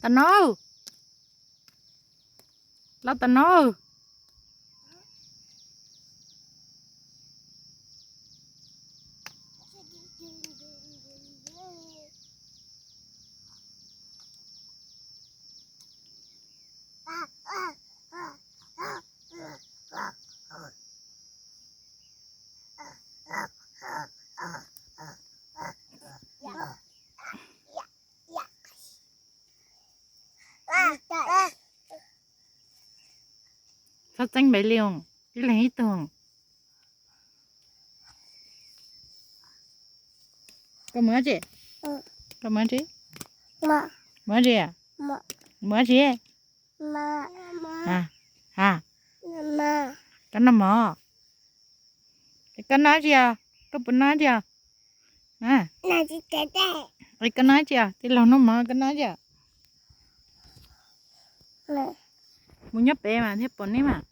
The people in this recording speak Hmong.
Tam no, los tam no. Txhob txeeb npaim li os, ib leeg ib tug. Koj mus dab tsi? Koj mus dab tsi? Mus dab tsi? Mus dab tsi? Ha, koj noj mov. Koj noj dab tsi os? Koj puas noj dab tsi os? Es koj noj dab tsi os? Tij laug noj mov, koj noj dab tsi os? Mus nyob pem mas thiaj pom neb mas.